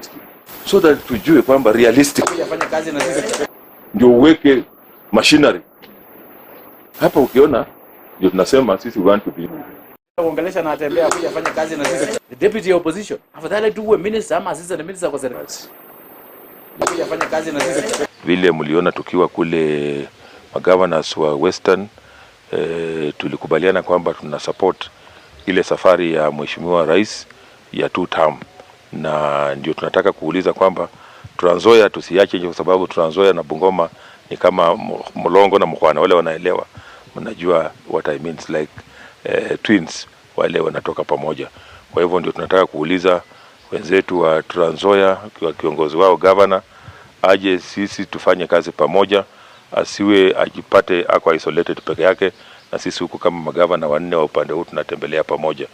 district so that tujue kwamba realistic Fanya kazi na sisi. Ndio uweke machinery hapa. Ukiona ndio tunasema sisi we want to be Kuongelesha na atembea kuja fanya kazi na sisi. The deputy opposition. Afadhali tu uwe minister ama assistant minister kwa serikali. Kuja fanya kazi na sisi. Vile mliona tukiwa kule magovernors wa Western, tulikubaliana kwamba tuna support ile safari ya Mheshimiwa Rais ya two term, na ndio tunataka kuuliza kwamba Trans Nzoia tusiache nje, kwa sababu Trans Nzoia na Bungoma ni kama mlongo na mkwana, wale wanaelewa, mnajua what I mean, it's like twins wale wanatoka pamoja. Kwa hivyo ndio tunataka kuuliza wenzetu wa Trans Nzoia kwa kiongozi wao governor aje sisi tufanye kazi pamoja, asiwe ajipate ako isolated peke yake, na sisi huku kama magavana wanne wa upande huu tunatembelea pamoja.